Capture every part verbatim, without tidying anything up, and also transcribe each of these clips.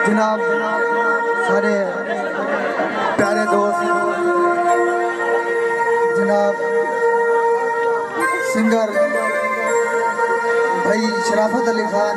جناب، سارے پیارے دوست، جناب، سنگر بھائی شرافت علی خان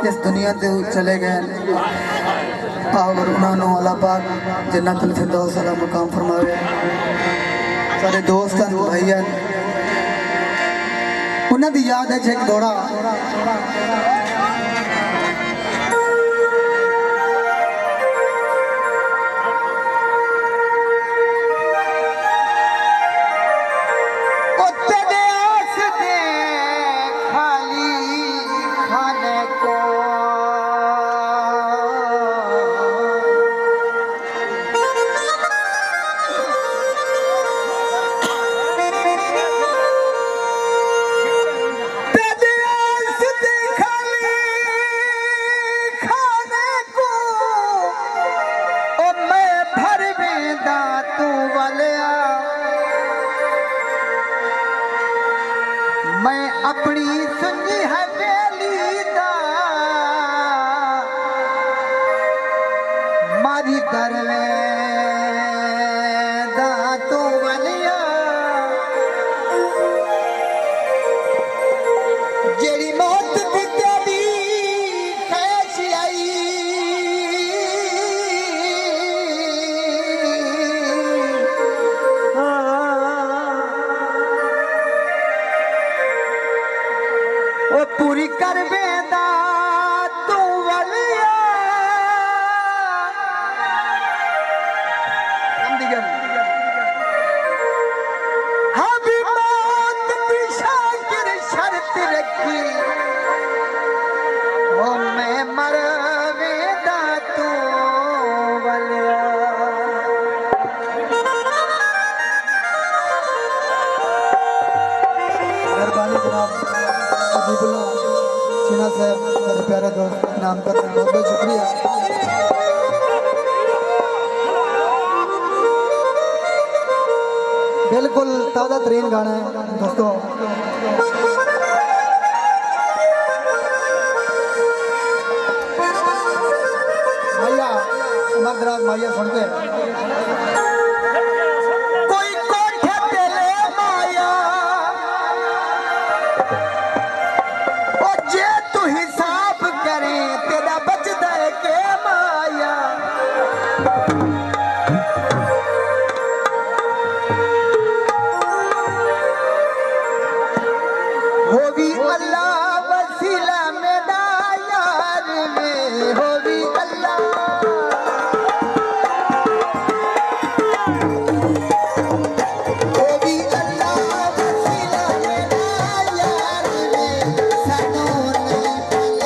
اس دنیا تے چلے گئے، اور انہاں نوں اللہ پاک جنت الفردوس والا مقام فرماوے۔ سارے دوستاں، بھائیاں، انہاں دی یاد ہے ہک دورہ۔ او تیݙے واسطے خالی خانے کوں تیݙے واسطے خالی خانے کوں او میں بھر ویندا توں ولیا۔ میں اپݨی سنڄی حویلی دا ماری در ویندا توں ولیا۔ جیڑھی موت دی تیݙی خواہش آئی، او پوری کر ویندا توں ولیا۔ ہاں وی موت دی شاکر شرط رکھی، او میں مر ویندا توں ولیا۔ مہربانی جناب، حبیب اللہ چینا صاحب، میرے پیارے دوست، انعام کرتے ہیں، بہت بہت شکریہ۔ بالکل تازہ ترین گانا ہے دوستو۔ ماہیا، عمر دراز ماہیا سݨ کے۔ کوئی کوٹھے تے لے ماہیا، او جے توں حساب کریں، تیݙا بچدا ہے کے ماہیا؟ ہووی اللہ وسیلہ میݙا یار میں، ہووی اللہ، ہووی اللہ وسیلہ میݙا یار میں، سانوں نہیں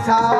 ٹھار